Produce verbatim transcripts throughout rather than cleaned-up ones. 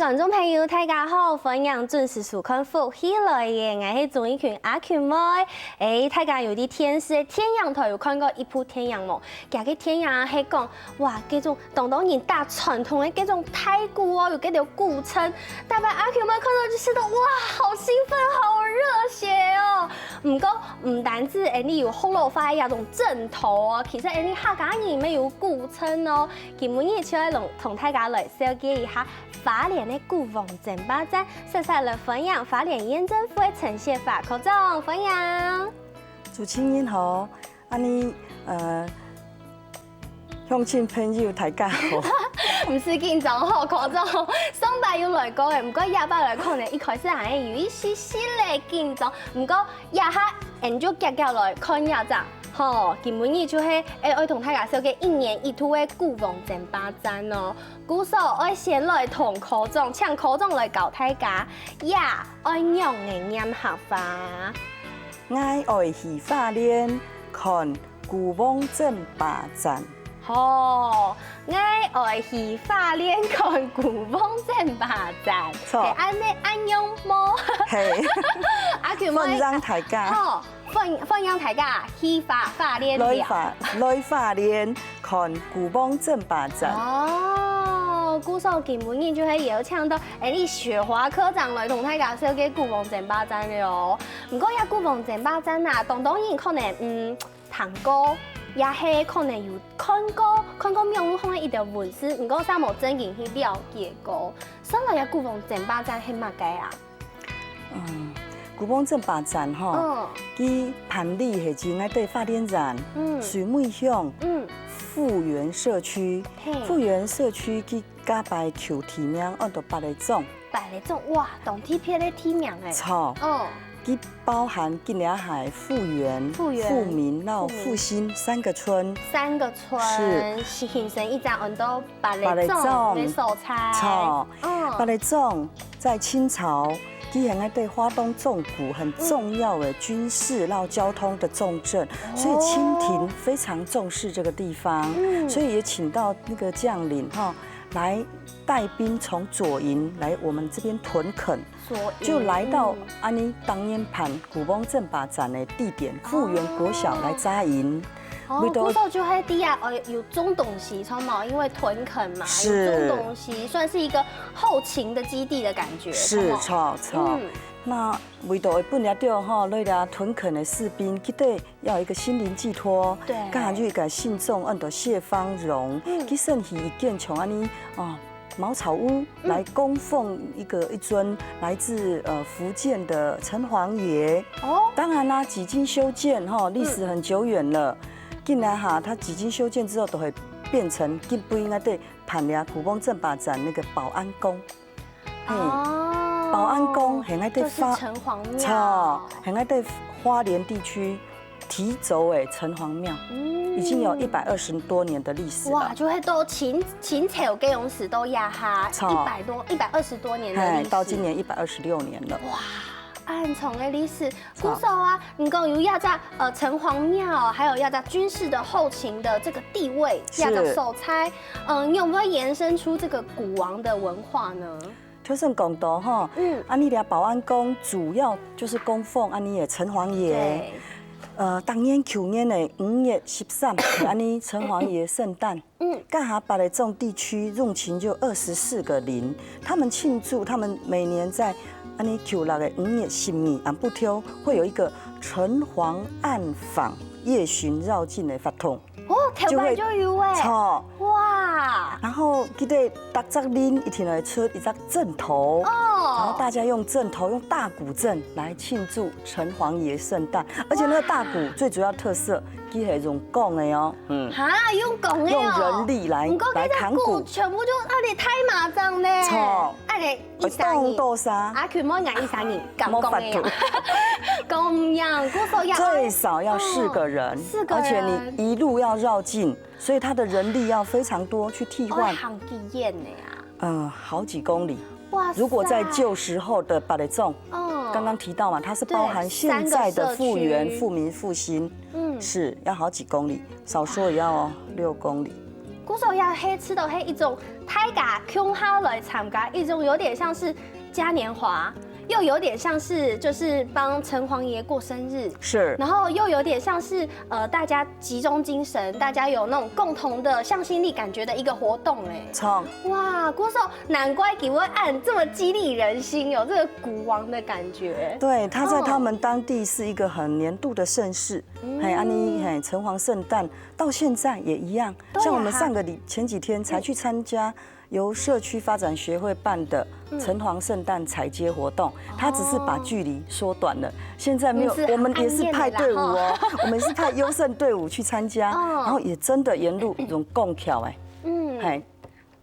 觀眾朋友，大家好，歡迎準時收看《福氣來了》，𠊎係鍾意群阿群妹。欸，大家有在電視个電影台有看過一部電影無？佢个電影啊係講，哇，該種當多人打傳統个該種太鼓哦，有該條鼓聲，逐擺阿群妹看到就覺得哇，好興奮，好熱血哦。毋過毋單止𠊎俚有學老話个這種陣頭哦，其實𠊎俚客家人乜有古鎮哦。今晡日就愛同同大家來紹介一下花蓮个鼓王爭霸戰，煞煞來歡迎花蓮縣政府个陳雪華科長，歡迎。主持人好，恁呢，呃，鄉親朋友大家好。毋使緊張吼，科長上擺有來過个，毋過這擺來看呢，一開始還係有一息息仔緊張，毋過這下𠊎俚就遽遽來看這隻。吼，今晡日就係愛愛同大家紹介一年一度个鼓王爭霸戰哦。 故所愛先來同科長，請科長來教大家，這愛仰仔唸客話。𠊎愛去花蓮看鼓王爭霸戰。吼，𠊎愛去花蓮看鼓王爭霸戰。著。係恁呢恁樣無？係。阿群妹，歡迎大家。吼， 歡歡迎大家去花花蓮了。來花來花蓮看鼓王爭霸戰。哦，故所今晡日就係邀請到𠊎俚雪華科長來同大家紹介鼓王爭霸戰了哦。毋過這鼓王爭霸戰啊，當多人可能嗯聽過，也係可能有看過，看過網路項个一條文字，毋過煞無正經去了解過。算來這鼓王爭霸戰係麼个啊？ 嗯，鼓王爭霸戰吼，嗯。佢辦理係在𠊎兜花蓮縣，嗯。水尾鄉，嗯。富源社區，嘿。富源社區佢加擺求地名安到八里庄。八里庄，哇，當特別个地名欸。著。嗯。佢包含今這下富源、富源、富民、然後富興三個村。三個村，是。形成一隻安到 八里庄个所在。著，嗯。八里庄在清朝，佢係𠊎兜花東縱谷很重要的軍事，然後交通的重鎮，所以清廷非常重視這個地方，嗯。所以也請到那個將領哈，來帶兵從左營來我們這邊屯墾。 所以，就來到，嗯。恁呢當年辦鼓王爭霸戰个地點，富源國小來紮營。哦，為著故所就係在啊，呃，有種東西，著無？因為屯墾嘛，是。有種東西，算是一個後勤的基地的感覺，是，著無？著，著。嗯。那為著愛分這兜吼，來這屯墾个士兵，佢兜 要有一個心靈寄託，對。剛好就有一個信眾安到謝芳蓉，嗯。佢身體一件像恁呢，哦，茅草屋來供奉一個，一尊來自，呃，福建的城隍爺。哦。當然啦，幾經修建，吼，歷史很久遠了。嗯。今來哈，佢幾經修建之後，都會變成今晡日𠊎兜辦理鼓王爭霸戰那個保安宮。 嘿，哦，保安宮係𠊎兜花，就是城隍廟。著，係𠊎兜花蓮地區提早个城隍廟，嗯。已經有一百二十多年的歷史了。哇，就係到清，清朝該種時到這下，著。一百多，一百二十多年的歷史。嘿，到今年一百二十六年了。哇，恁長个歷史，著。故所啊，你講有這隻，呃，城隍廟，還有這隻軍事的後勤的這個地位，是。這隻所在，嗯，有沒有延伸出這個鼓王的文化呢？ 頭先講到吼，嗯。恁呢這保安宮主要就是供奉恁呢个城隍爺。對。呃，當年舊年个五月十三，係恁呢城隍爺聖誕。嗯。該下八里庄地區用情就二十四個鄰，他們慶祝他們每年在恁呢舊曆个五月十二暗晡頭，會有一個城隍暗訪夜巡繞境个活動。 哦，頭擺就有欸。就會，著。哇。然後佢兜逐隻鄰一定會出一隻陣頭，哦。然後大家用陣頭，用大鼓陣來慶祝城隍爺聖誕，而且那個大鼓最主要特色，佢係用槓个哦，嗯。哈，用槓个哦。用人力來，毋過該隻鼓來扛鼓。全部就恁呢大麻將呢。著。恁呢 一儕人。會當多儕？啊，佢無，𠊎一儕人，敢講个啊？無法度。講毋贏，故所要最少要四個人，嗯，四個人。而且你一路要繞境，所以他的人力要非常多去替換。愛行幾遠个啊？嗯，好幾公里。哇塞。如果在舊時候的八里庄，嗯。剛剛提到嘛，它是包含現在的富源、對，三個社區。富民、復興，嗯。是，要好幾公里，少說也要六公里。故所也係知道係一種大家共下來參加，一種有點像是嘉年華，又有點像是就是幫城隍爺過生日，是，然後又有點像是呃大家集中精神，大家有那種共同的向心力感覺的一個活動哎。從哇，故所難怪佢會恁這麼激勵人心，有這個鼓王的感覺。对，它在嗯他们当地是一个很年度的盛事。嘿，安妮，嘿，城隍圣诞到现在也一样。对啊像我们上个礼前几天才去参加由社区发展协会办的城隍圣诞踩街活动，它只是把距离缩短了。现在没有，你是我们也是派队伍哦，我们是派优胜队伍去参加，哦然后也真的沿路有共巧哎，嗯，嘿，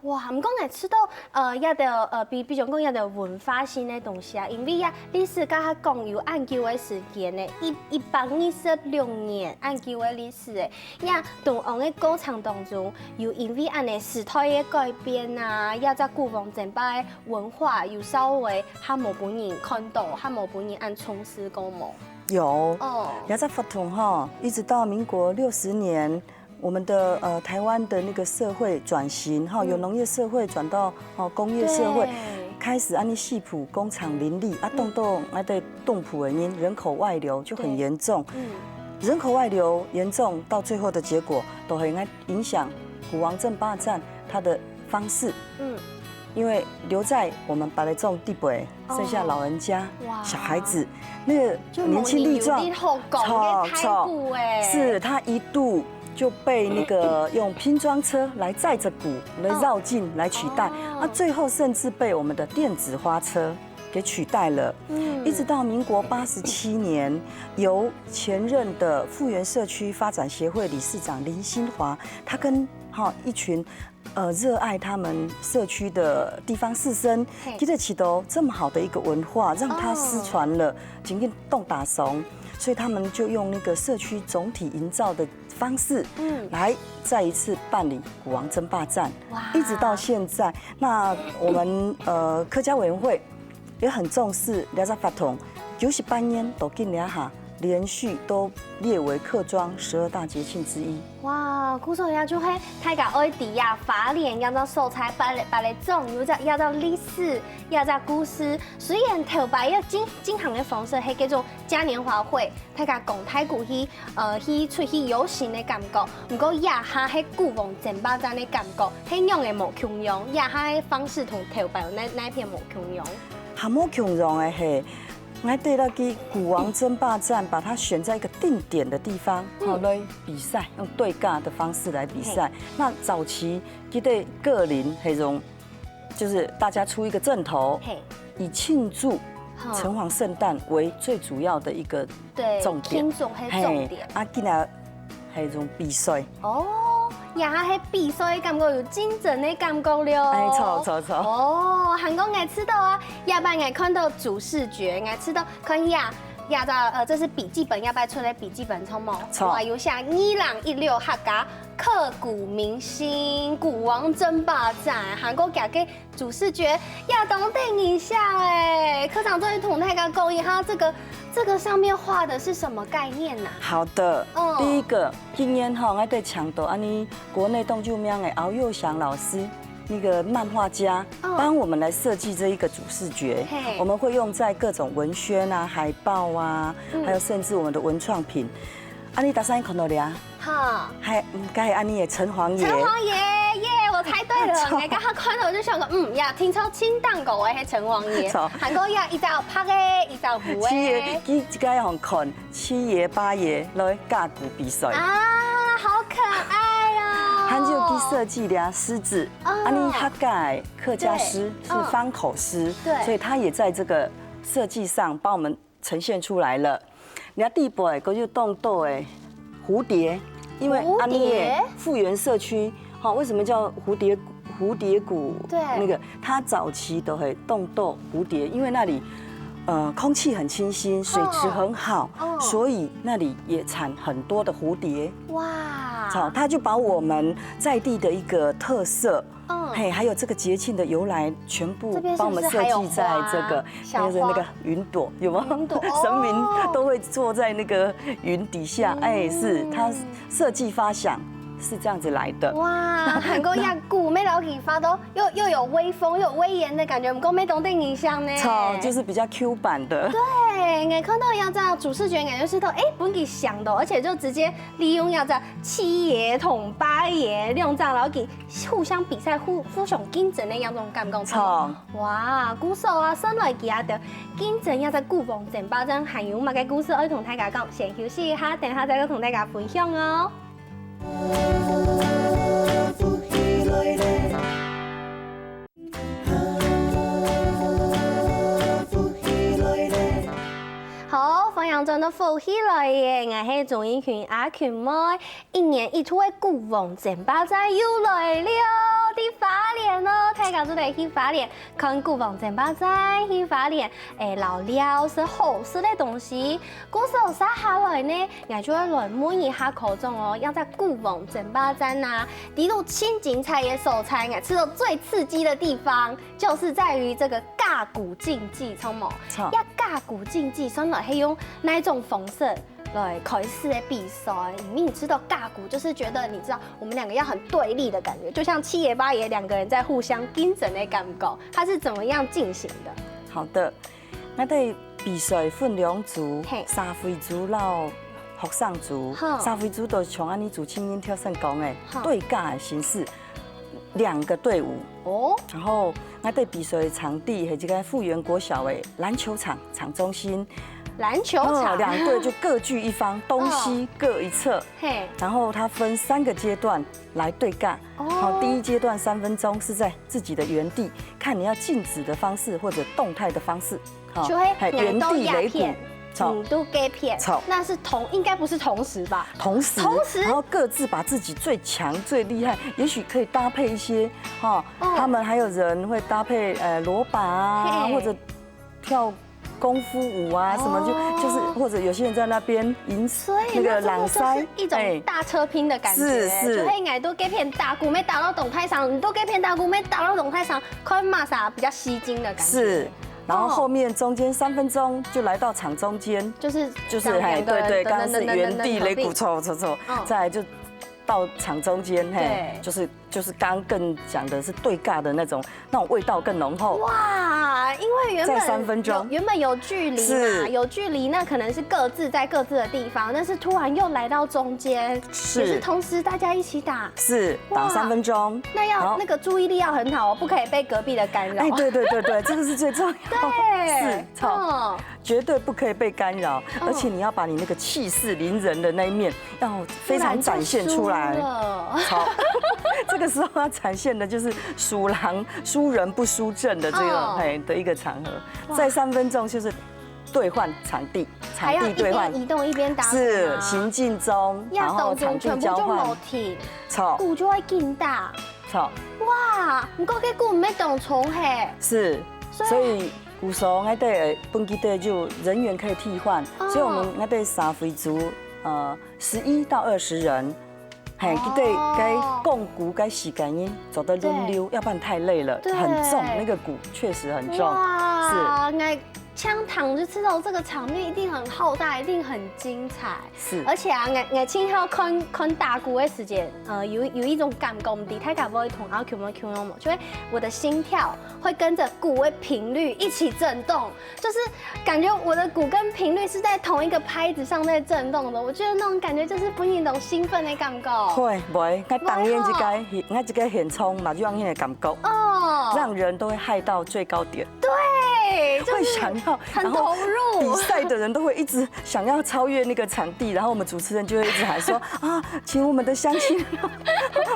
哇，毋過𠊎知道，呃，這个呃，比比如講這个文化性个東西啊，因為啊，歷史甲下講有恁久个時間呢，一一百二十六年恁久个歷史誒，也同樣个過程當中，有因為恁呢時代个改變啊，這隻鼓王爭霸个文化有稍微較無分人看到，較無分人恁重視過無？有。哦，雅加法统哈，一直到民国六十年，我们的呃台湾的那个社会转型哈，由农业社会转到哦工业社会，对开始安尼四普工厂林立啊，动动啊对动普的人人口外流就很严重，嗯，人口外流严重到最后的结果，都很影响鼓王争霸战它的方式，嗯，因为留在我们白雷粽地北，剩下老人家、哇小孩子，那个就年轻力壮某年有力后讲个太古哎，是他一度就被那个用拼装车来载着鼓来绕境来取代，哦啊，最后甚至被我们的电子花车给取代了。嗯一直到民国八十七年，由前任的复原社区发展协会理事长林新华，他跟哈一群呃热爱他们社区的地方士绅嘿，觉得起头这么好的一个文化，让它失传了，仅仅动打松，所以他们就用那个社区总体营造的方式，嗯来再一次办理鼓王争霸战，哇一直到现在。那我们呃客家委员会也很重视聊斋法统，九十八年都跟聊哈连续都列为客庄十二大节庆之一。哇，故所呀，就係大家愛知呀，花蓮這隻所在，擺擺个種，有隻這隻歷史，這隻故事。雖然頭擺用進進行个方式係叫做嘉年華會，大家講大鼓去，呃，去出去遊行个感覺，毋過這下係鼓王爭霸戰个感覺，係仰个無共樣，這下个方式同頭擺有哪哪片無共樣？还无共样的嘿，我对那个鼓王争霸战，把它选在一个定点的地方，好来比赛，用对尬的方式来比赛。那早期记得个人那种，就是大家出一个阵头，嘿，以庆祝好城隍圣诞为最主要的一个对，重点庆祝个重点。啊，今仔那种比赛，哦，這下个比賽感覺有競爭个感覺了。哎，错错错。哦，還過𠊎知道啊，這擺𠊎看到主視覺，𠊎知道看呀，呀，這呃，這是筆記本，這擺出个筆記本，著無？著哇，有寫二零一六客家刻骨銘心，鼓王爭霸戰，還過佢个主視覺也當得人惜哎。科長終於同大家講一下，這個這個上面畫的是什麼概念吶？好的，嗯第一个，今年哈，我在抢夺安妮国内动就名的敖幼祥老师，那个漫画家，嗯帮我们来设计这一个主视觉嘿。我们会用在各种文宣啊、海报啊，嗯还有甚至我们的文创品。安妮打算看到的啊，哈，还嗯，该安妮的城隍爷，城隍爷耶，我猜對了。著𠊎剛剛看到我就想說，嗯呀，聽說清淡狗哎，係城隍爺，著還過呀，一隻白个，一隻烏个七爷，。佢一个好看七爷八爷来架鼓比赛。啊，好可愛哦！他就去设计了狮子，哦啊，你他改客家狮对是方口狮，对所以他也在这个设计上帮我们呈现出来了。你看地板个就动豆哎，蝴蝶，因为蝴蝶安妮耶复原社区，哈，为什么叫蝴蝶蝴蝶谷？对那个它早期都会动豆蝴蝶，因为那里。呃，空气很清新，水质很好，哦所以那里也产很多的蝴蝶。哇，好，他就把我们在地的一个特色，嗯嘿，还有这个节庆的由来，全部这边是不是帮我们设计在这个还有花，小花就是那个云朵，有吗？云朵神明哦都会坐在那个云底下，嗯哎，是他设计发想，是这样子来的。哇，還過這鼓乜摎佢畫到又又有威風又有威嚴的感覺，毋過乜當得人惜呢。錯，就是比較 Q 版的。對，𠊎看到這隻主視覺，感覺是到哎，分佢想到，而且就直接利用這隻七爺同八爺兩隻摎佢互相比賽、互互相競爭的那種感覺。錯。哇，故所啊，算來佢啊，就競爭這隻鼓王爭霸戰，還有麼个故事愛同大家講？先休息一下，等下再過同大家分享哦。 好，歡迎轉到福氣來了，𠊎係鍾意群阿群妹。一年一度个鼓王爭霸戰又來了，在花蓮哦，大家做得去花蓮看鼓王爭霸戰，去花蓮，誒，遶尞食好食个東西。故所接下來呢， 𠊎就愛來問一下科長哦，這隻鼓王爭霸戰啊，裡肚盡精彩个所在，𠊎試著最刺激的地方，就是在於這個架鼓競技，著無？著。這架鼓競技算來係用哪種方式來開始个比賽？你明明知道架鼓，就是覺得你知道我們兩個要很對立的感覺，就像七爺八爺兩個人在互相競爭的感覺，它是怎麼樣進行的？好的， 𠊎兜比賽分兩組，嘿。社會組摎學生組。好。社會組就像恁呢主持人頭先講个，好。對架个形式，兩個隊伍。哦。然後𠊎兜比賽个場地係這個復原國小个籃球場，場中心。籃球場？哦，兩隊就各據一方，東西各一側。哦。嘿。然後它分三個階段來對架。哦。好，第一階段三分鐘是在自己的原地，看你要靜止的方式或者動態的方式。 好，就會嘿，原地擂鼓，挨到這片，著。嗯，都這片，著。那是同，應該不是同時吧？同時，同時？然後各自把自己最強、最厲害，也許可以搭配一些，哈，哦。他們還有人會搭配，呃，羅馬啊，嘿。或者跳功夫舞啊什麼，就，哦。就是，或者有些人在那邊吟詩，所以那個那真的就是朗誦，一種哎。大車拼的感覺，是，是。就會挨到這片打鼓，乜打到動態上，你到這片打鼓，乜打到動態上，看麼儕比較吸睛的感覺。是。 然後後面中間三分鐘就來到場中間，就是就是，嘿，兩個人對，對，剛剛是原地擂鼓，等等等等等等，著，著，著，嗯。再來就到場中間，嘿，對。就是，就是剛剛更講的是對架的那種，那種味道更濃厚。哇，因為原本在三分鐘。有，原本有距離嘛，是。有距離，那可能是各自在各自的地方，但是突然又來到中間，是。也是同時大家一起打。是，打三分鐘。哇，那要，好。那個注意力要很好哦，不可以被隔壁的干擾。哎，對，對，對，對，這個是最重要。對。是。 著，嗯。絕對不可以被干擾，嗯。而且你要把你那個氣勢凌人的那一面要非常展現出來。不然就輸了。著，這個時候要展現的就是輸人，輸人不輸陣的這個，嗯。嘿，的一個場合。哇。在三分鐘就是對換場地，場地對換。還要一邊移動一邊打鼓嗎？是，行進中，要然後場地交換。動作全部就沒停，著。鼓就會緊打。 著。哇，毋過這鼓毋係當重嘿。是，所以所以故所𠊎兜本基地就人員可以替換，哦。所以我們𠊎兜社會組，呃，十一到二十人，嘿，哦。佢兜該摃鼓該時間呢，做得輪流，對。要不然太累了，對。很重，那個鼓確實很重，哇，是。𠊎 像聽就知道這個場面一定很浩大，一定很精彩。是。而且啊，𠊎𠊎盡好看看打鼓的時間，呃，有有一種感覺，毋知大家會同阿Q有共樣無？就會我的心跳會跟著鼓的頻率一起震動，就是感覺我的鼓跟頻率是在同一個拍子上在震動的。我覺得那種感覺就是分人一種興奮的感覺。會，會，𠊎當然一個，會吼。𠊎一個現場嘛，就有恁个感覺，哦。讓人都會嗨到最高點。 對，就是會想要，很投入。然後比賽的人都會一直想要超越那個場地，然後我們主持人就會一直喊說：「啊，請我們的鄉親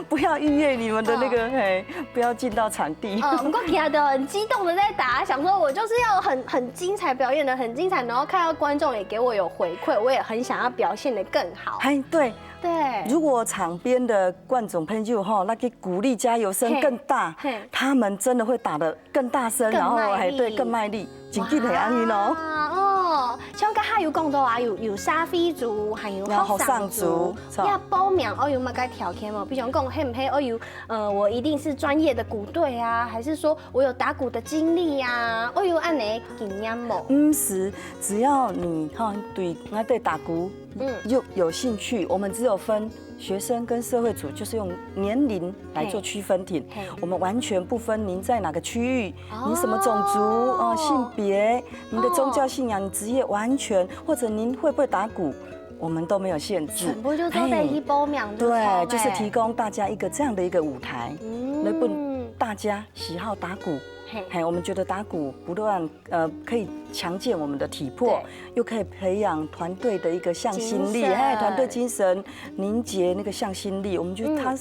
不要逾越你們的那個，嗯。嘿，不要進到場地。」嗯，不過其他都很激動的在打，想說我就是要很很精彩，表演得很精彩，然後看到觀眾也給我有回饋，我也很想要表現得更好。哎，對，對。如果場邊的觀眾朋友吼，那個鼓勵加油聲更大，嘿，嘿。他們真的會打得 更大聲，更賣力。然後還，對，更賣力，真緊係恁樣哦。哇，哦，像剛才有講到啊，有，有社會組，還有學生組，然後學生組，著。要報名愛有麼个條件無？比如講，係毋係愛有，呃，我一定是專業的鼓隊啊，還是說我有打鼓的經歷啊？愛有恁呢經驗無？毋使，只要你哈對，對打鼓，嗯。有，有興趣，我們只有分學生跟社會組，就是用年齡來做區分點。嘿。嘿。我們完全不分您在哪個區域，哦。你什麼種族，呃，性別，你的宗教信仰，哦。你職業，完全，或者您會不會打鼓，我們都沒有限制。全部就做得去報名就著了。嘿，對，就是提供大家一個這樣的一個舞台，嗯。來分大家喜好打鼓。嘿。嘿，我們覺得打鼓不但，呃，可以強健我們的體魄，對。又可以培養團隊的一個向心力，精神。嘿，團隊精神，凝結那個向心力，我們覺得它，嗯。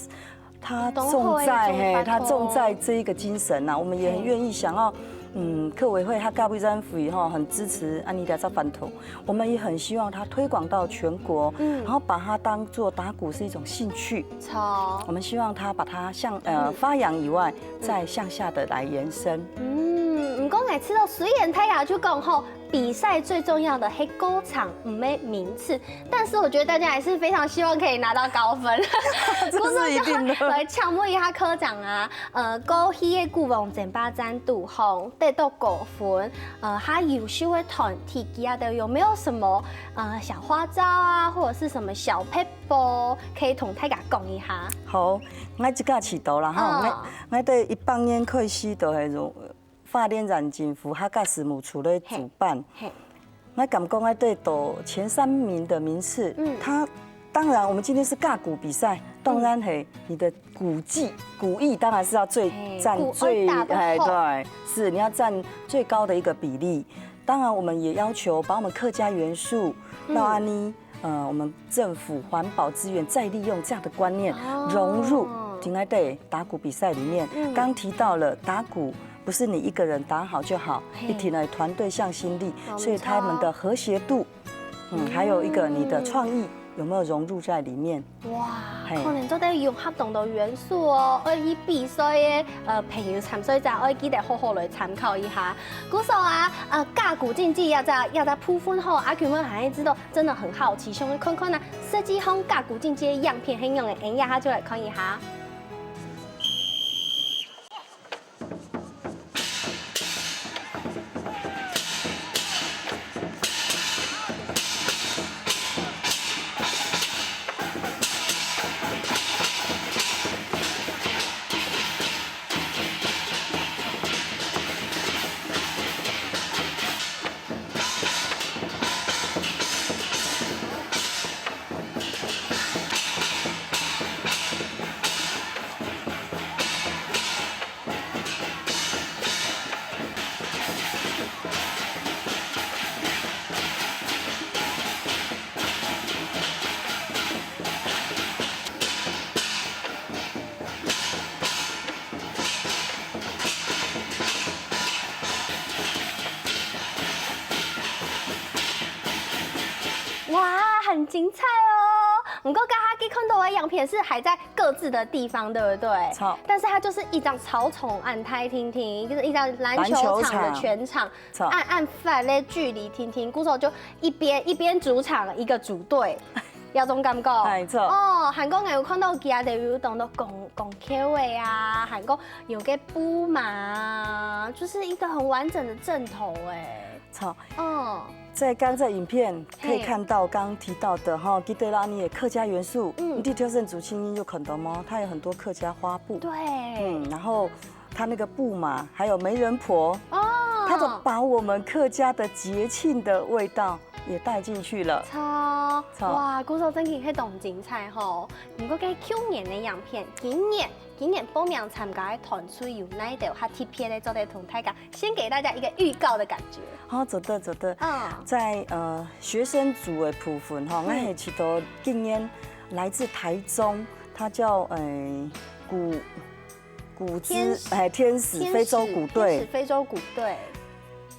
它重在，嘿，它重在這一個精神吶，我們也很願意想要，嘿。嗯，客委會佮教育委員會吼，很支持恁呢个活動，我們也很希望它推廣到全國，嗯。然後把它當作打鼓是一種興趣，著。我們希望它把它向，呃，嗯。發揚以外，嗯。再向下的來延伸。嗯，毋過𠊎知道，雖然大家就講吼，比賽最重要的係過程，毋係名次，但是我覺得大家還是非常希望可以拿到高分。這是一定的。故所就來請問一下科長啊，呃，過去个鼓王爭霸戰當中，得到高分，呃，較優秀个團體，佢兜有沒有什麼，呃，小花招啊，或者是什麼小撇步，可以同大家講一下？好，𠊎自家試著啦吼，嗯。𠊎，𠊎對一八年開始就係用 花蓮縣政府客家事務處來主辦。嘿，嘿。𠊎感覺𠊎得到前三名的名次，嗯。它，當然我們今天是架鼓比賽，嗯。當然嘿，你的鼓技，鼓藝當然是要最，嘿，占最，鼓愛打得好。哎，對，是，你要占最高的一個比例。當然我們也要求把我們客家元素，嗯。讓恁呢 呃，我們政府環保資源再利用這樣的觀念哦。融入今仔日打鼓比賽裡面。嗯。剛提到了，打鼓不是你一個人打好就好，嘿。一定要有團隊向心力，沒錯。所以他們的和諧度，嗯，嗯。還有一個你的創意有沒有融入在裡面？哇，嘿。可能做得融合當多元素哦，愛去比賽个，呃，朋友參賽者愛記得好好來參考一下。故所啊，呃，架鼓競技這隻，這隻部分吼，阿Q們還係知道 真的很好奇，想愛看看啊，實際上架鼓競技个影片係仰仔，𠊎等這下就來看一下。哇，很精彩哦！毋過剛剛看到个影片是還在各自的地方，對不對？著。但是它就是一張操場恁大定定，就是一張籃球場的全場，籃球場。著。恁，恁闊个距離定定，故所就一邊，一邊主場，一個主隊。 有種感覺。哎，著。哦，還過𠊎有看到佢兜有當多講，講究个啊，還過有个步嘛，就是一個很完整的陣頭哎。著。哦。在剛才影片可以看到，嘿。剛剛提到的哈，記得啦，你的客家元素，嗯。你挑選主青音有看到嗎？它有很多客家花布。對。嗯，然後它那個布嘛，還有媒人婆，哦。它都把我們客家的節慶的味道 也帶進去了。著，著。哇，故所真經係當精彩吼！毋過該舊年个影片，今年，今年報名參加个團隊有哪兜較特別个，做得同大家先給大家一個預告的感覺。好，做得，做得。嗯。在，呃，學生組的部分吼，嗯。𠊎係試著今年來自台中，他叫，呃，古 古之，天使，哎，天使非洲鼓隊。天使，天使非洲鼓隊。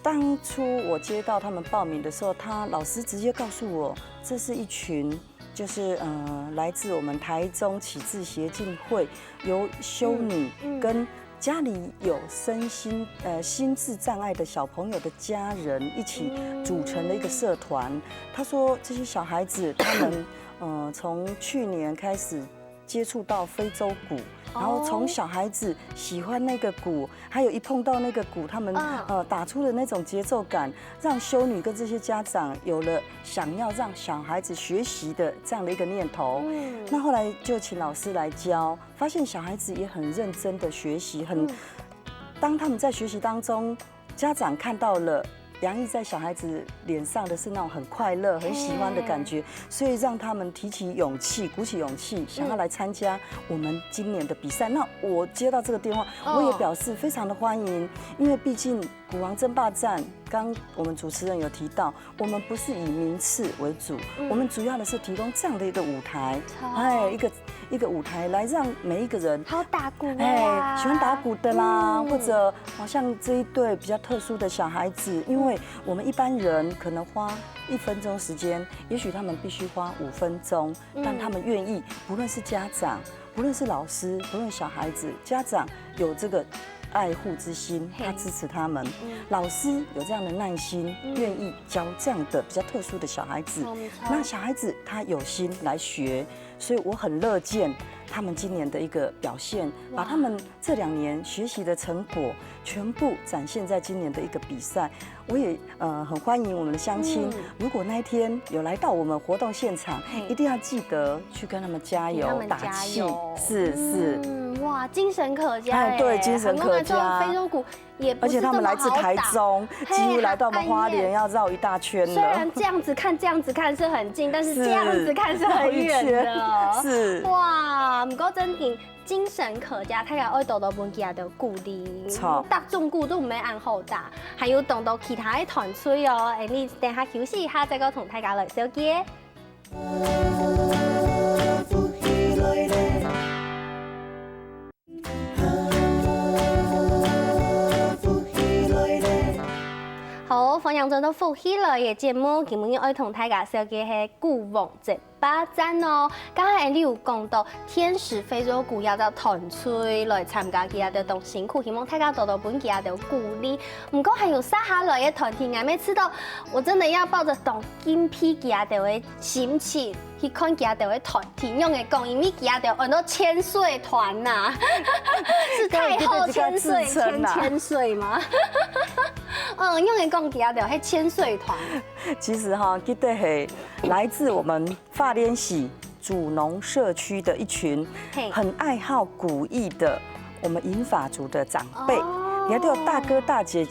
当初我接到他们报名的时候，他老师直接告诉我，这是一群就是，呃，来自我们台中启智协进会，由修女嗯，嗯。跟家里有身心呃心智障碍的小朋友的家人一起组成了一个社团。他说这些小孩子他们呃从去年开始接触到非洲鼓，然后从小孩子喜欢那个鼓，还有一碰到那个鼓，他们呃打出的那种节奏感，让修女跟这些家长有了想要让小孩子学习的这样的一个念头。那后来就请老师来教，发现小孩子也很认真的学习，很当他们在学习当中，家长看到了杨毅在小孩子脸上的是那种很快乐、很喜欢的感觉，所以让他们提起勇气，鼓起勇气，想要来参加我们今年的比赛。那我接到这个电话，我也表示非常的欢迎，因为毕竟鼓王争霸战，刚我们主持人有提到，我们不是以名次为主，我们主要的是提供这样的一个舞台，哎，一个一个舞台来让每一个人好打鼓哎，喜欢打鼓的啦，或者好像这一对比较特殊的小孩子，因为我们一般人可能花一分钟时间，也许他们必须花五分钟，但他们愿意，不论是家长，不论是老师，不论小孩子，家长有这个爱护之心，他支持他们，老师有这样的耐心，愿意教这样的比较特殊的小孩子，那小孩子他有心来学，所以我很乐见他们今年的一个表现，把他们这两年学习的成果全部展现在今年的一个比赛。我也呃很欢迎我们的乡亲，如果那一天有来到我们活动现场，一定要记得去跟他们加油打气。是是，嗯，哇，精神可嘉哎，对，精神可嘉。非洲鼓也而且他们来自台中，几乎来到我们花莲要绕一大圈了。虽然这样子看，这样子看是很近，但是这样子看是很远的。是哇，不过真的。 精神可嘉，大家愛多多分佢兜鼓勵。錯，打中鼓都毋係恁好打，還有當多其他个團隊哦。哎，你等下休息一下，再過同大家來紹介。 好，歡迎轉到福氣來了節目，今晡日愛同大家紹介个係鼓王爭霸戰哦。剛才你有講到天使非洲鼓也有團隊來參加，佢兜當辛苦，希望大家多多分佢兜鼓勵。毋過還有接下來个團隊，𠊎每次都，我真的要抱著當敬佩佢兜个心情去看佢兜个團隊，仰會講，因為佢兜安到潛水團吶，是太后潛水、潛潛水嗎？嗯，仰會講佢兜係潛水團。其實哈，佢兜係來自我們 花蓮市竹農社區的一群很愛好鼓藝的我們銀髮族的長輩，也都有大哥大姐，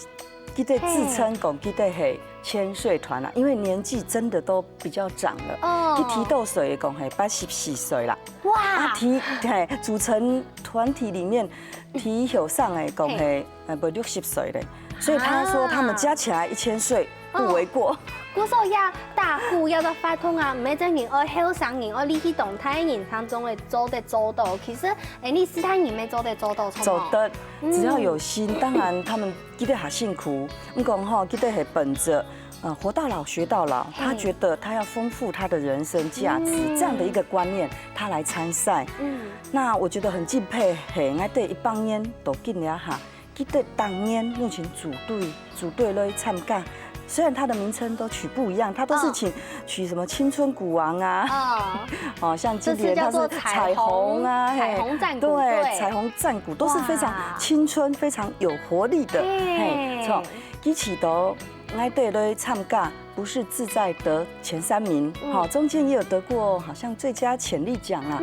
佢兜自稱講佢兜係千歲團啊，因為年紀真的都比較長了。哦，佢提到歲講係八十四歲啦。哇，啊，提嘿組成團體裡面提後生的講係呃不六十歲嘞，所以他說他們加起來一千歲不為過。 故所以啊，打鼓要到發通啊，毋係真人愛後生人愛力氣當大人當中會做得做到。其實，哎，你是大人也做得做到，做得，只要有心。當然，他們佢兜還辛苦，毋過吼，佢兜係本著呃活到老學到老，他覺得他要豐富他的人生價值這樣的一個觀念，他來參賽。嗯，那我覺得很敬佩，嘿，𠊎兜一百年都緊了哈。 佢兜當年用盡組隊，組隊來參加。雖然它的名稱都取不一樣，它都是請、取什麼青春鼓王啊，哦，像今年它是彩虹啊，嘿，彩虹戰鼓，對，彩虹戰鼓都是非常青春、非常有活力的，嘿，從一起都來對來參加，不是志在得前三名，哈，中間也有得過好像最佳潛力獎啊。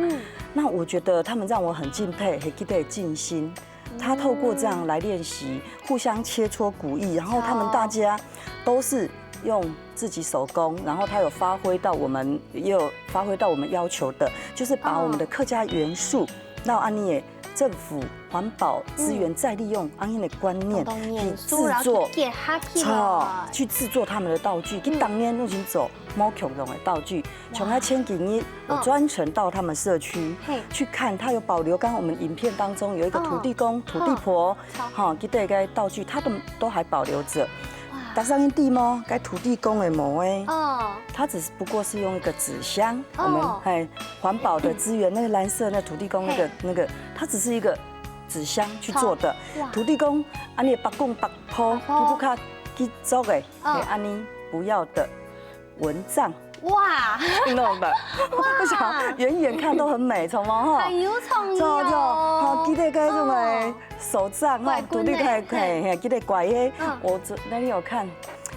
那我覺得他們讓我很敬佩，嘿，佢兜盡心。 他透過這樣來練習，互相切磋鼓藝，然後他們大家都是用自己手工，然後他有發揮到我們，也有發揮到我們要求的，就是把我們的客家元素，讓恁呢政府環保資源再利用恁呢的觀念去製作，去製作他們的道具，佢當年都已經做無共樣的道具，從他前幾年我專程到他們社區去看，他有保留剛剛我們影片當中有一個土地公、土地婆， 哈，佢兜个道具，他都都還保留著。大聲一點哦，該土地公的無誒，哦，他只是不過是用一個紙箱，我們嘿環保的資源，那個藍色那土地公那個那個，它只是一個紙箱去做的。哇。土地公，恁呢白公白婆，白婆。土地公去做的，嗯。嘿，恁呢不要的蚊帳。哇。去弄的。哇。我想遠遠看都很美，懂嗎？哈。很有創意哦。做，做，好，記得該種的嗯。手帳哈，怪棍的，土地公，嘿。嘿，嘿，記得怪的。嗯。我这，那你有看，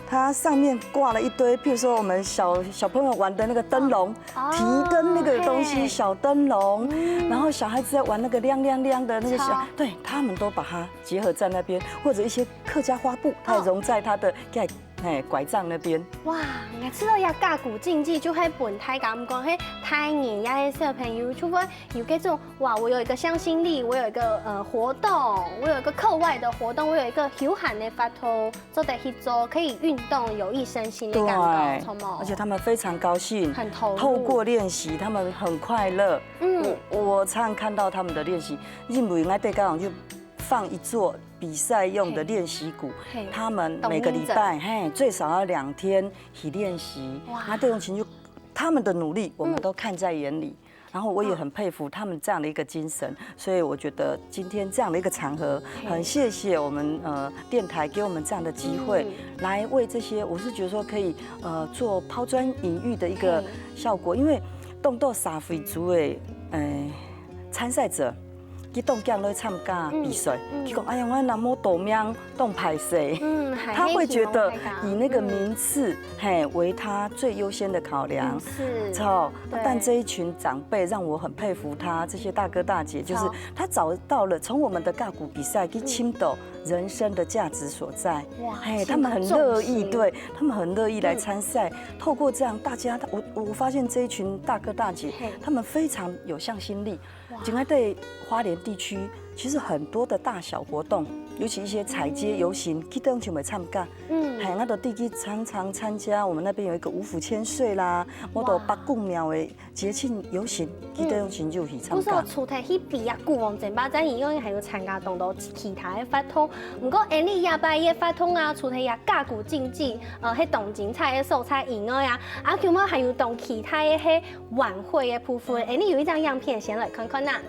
它上面挂了一堆，譬如说我们小，小朋友玩的那个灯笼，哦。提灯那个东西，嘿。小灯笼，嗯。然后小孩子在玩那个亮亮亮的那个小，超。对，他们都把它结合在那边，或者一些客家花布，它也哦。融在它的，在，嘿，拐杖那边。哇，𠊎知道這甲骨競技就係分大家毋講，係大人也係小朋友，就會有這種，哇，我有一個向心力，我有一個，呃，活動，我有一個課外的活動，我有一個休閒的活動， 做得去做，可以運動，有益身心的感覺，對，著無？而且他們非常高興，很投入。透過練習，他們很快樂。嗯。我，我常看到他們的練習，因為𠊎兜个就放一座比賽用的練習鼓，嘿。嘿。他們每個禮拜，動力者。嘿，最少要兩天去練習。哇。那這種情就，他們的努力，我們都看在眼裡。嗯。 然後我也很佩服他們這樣的一個精神，哦。所以我覺得今天這樣的一個場合，嘿。很謝謝我們，呃，電台給我們這樣的機會，嗯。來為這些，我是覺得說可以，呃，做拋磚引玉的一個嘿。效果，因為當多社會組的，呃，參賽者，佢當驚來參加比賽，嗯，嗯。佢講，哎呀，𠊎若無報名， 當歹勢。嗯，還，他會覺得以那個名次，嗯。嘿，為他最優先的考量。嗯，是。著，對。但這一群長輩讓我很佩服他，這些大哥大姐，就是著。他找到了，從我們的甲骨比賽去尋到人生的價值所在。哇，嘿，他們很樂意，尋到重心。對，他們很樂意來參賽。嗯。透過這樣，大家，我，我發現這一群大哥大姐，嘿。他們非常有向心力。 哇。今仔對花蓮地區，其實很多的大小活動，尤其一些踩街遊行，嗯。佢兜就會參加。嗯。嘿，𠊎都知佢常常參加，我們那邊有一個五府千歲啦，哇。𠊎都伯公廟的節慶遊行，佢兜就去參加。嗯。毋過除忒去比啊，古往前吧，在以外還有參加當多其他的活動。毋過，恁呢這擺个活動啊，除忒這甲骨競技，呃，係當精彩个所在以外啊，啊，今仔還有當其他个係 晚會个部分。欸，你有一張樣片，先來看看啊。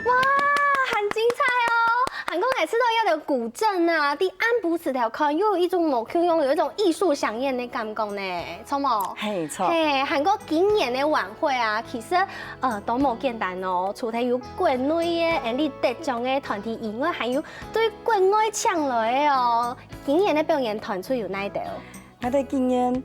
哇，很精彩哦！還過𠊎試著這兜古鎮啊，在暗晡時頭看，又有一種無共樣，有一種藝術饗宴的感覺呢，著無？嘿，著。嘿，還過今年的晚會啊，其實，呃，都無簡單哦。除忒有國內个恁呢得獎个團體以外，還有對國外請來个哦。今年的表演團隊有哪兜？𠊎兜今年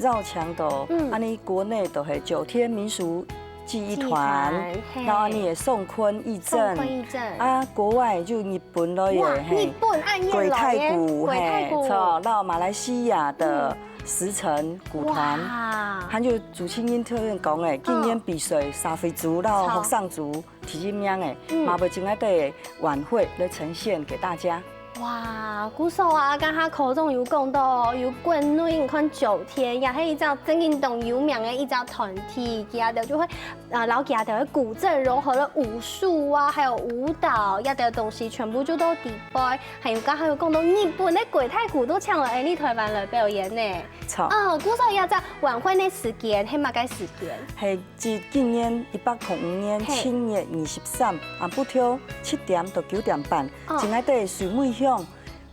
邀請到，嗯。恁呢國內就係九天民俗技藝團，技藝團，嘿。然後恁呢个宋坤藝陣，宋坤藝陣。啊，國外就日本來个，哇，嘿。日本恁遠來个，鬼太鼓，鬼太鼓。嘿，著，然後馬來西亞的嗯。石城鼓團，哇。還有主持人頭先講个，今年比賽社會組，然後著。學生組， 第一名个，嗯。嘛會請𠊎兜个晚會來呈現給大家。哇，故所啊，剛剛科長有講到，有國內你看九天，也係一隻正經當有名个一隻團體，佢兜就會，呃，摎佢兜个古鎮融合了武術啊，還有舞蹈，這兜東西全部就都底背，還有剛剛有講到日本个鬼太鼓都搶來，哎，你台灣來表演呢。著。哦，故所這隻晚會个時間係麼个時間？係 自今年一百空五年七月二十三，暗晡頭七點到九點半，哦。正在該水尾鄉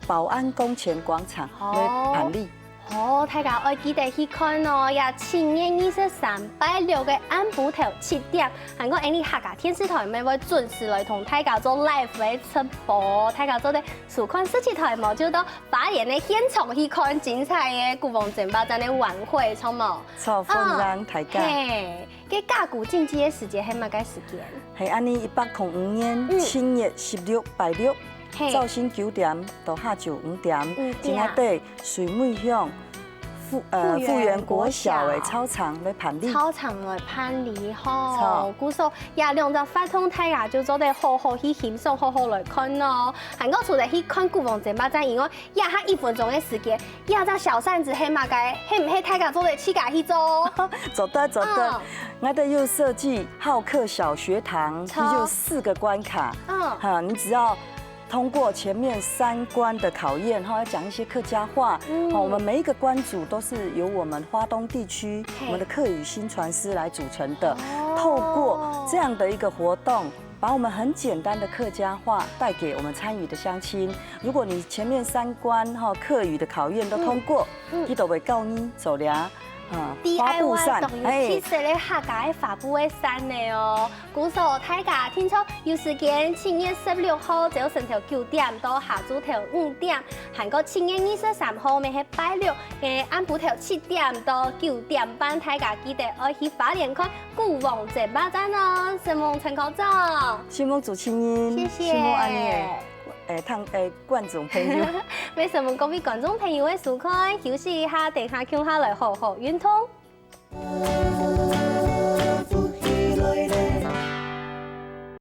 保安公園廣場來辦理。哦，大家愛記得去看哦，也七月二十三拜六个暗晡頭七點，還過𠊎俚客家電視台乜會準時來同大家做live个直播，大家做得收看電視台無，就到花蓮个現場去看精彩个《鼓王爭霸戰》个晚會，著無？著，歡迎大家。嘿。 該架鼓競技个時間係麼个時間？係恁呢，一百空五年七月十六拜六，嘿。朝晨九點到下晝五點，五點。正在該水尾鄉富，呃，富源國小个操場來辦理。操場來辦理吼，著。故所這兩隻活動大家就做得好好去欣賞，好好來看哦。還過除了去看《鼓王爭霸戰》以外， 這下一分鐘个時間，這隻小扇子係麼个？係毋係大家做得自家去做？做得，做得。嗯。𠊎兜有設計浩客小學堂，著。佢就四個關卡。嗯。哈，你只要通過前面三關的考驗，哈，要講一些客家話。嗯。哦，我們每一個關主都是由我們花東地區，嘿。我們的客語薪傳師來組成的。哦。透過這樣的一個活動， 把我們很簡單的客家話帶給我們參與的鄉親。如果你前面三關，哈，客語的考驗都通過，嗯，嗯。佢就會教你做這，啊，D I Y花布扇，當有特色个客家个花布个扇呢哦。嘿。故所大家定著有時間，七月十六號朝晨頭九點到下晝頭五點，還過七月二十三號乜係拜六，誒，暗晡頭七點到九點半，大家記得愛去花蓮看 《鼓王爭霸戰》哦，承蒙陳科長。承蒙主持人，謝謝。承蒙恁呢个，誒，聽，誒，觀眾朋友。乜承蒙各位觀眾朋友个收看，休息一下，等下共下來好好運動。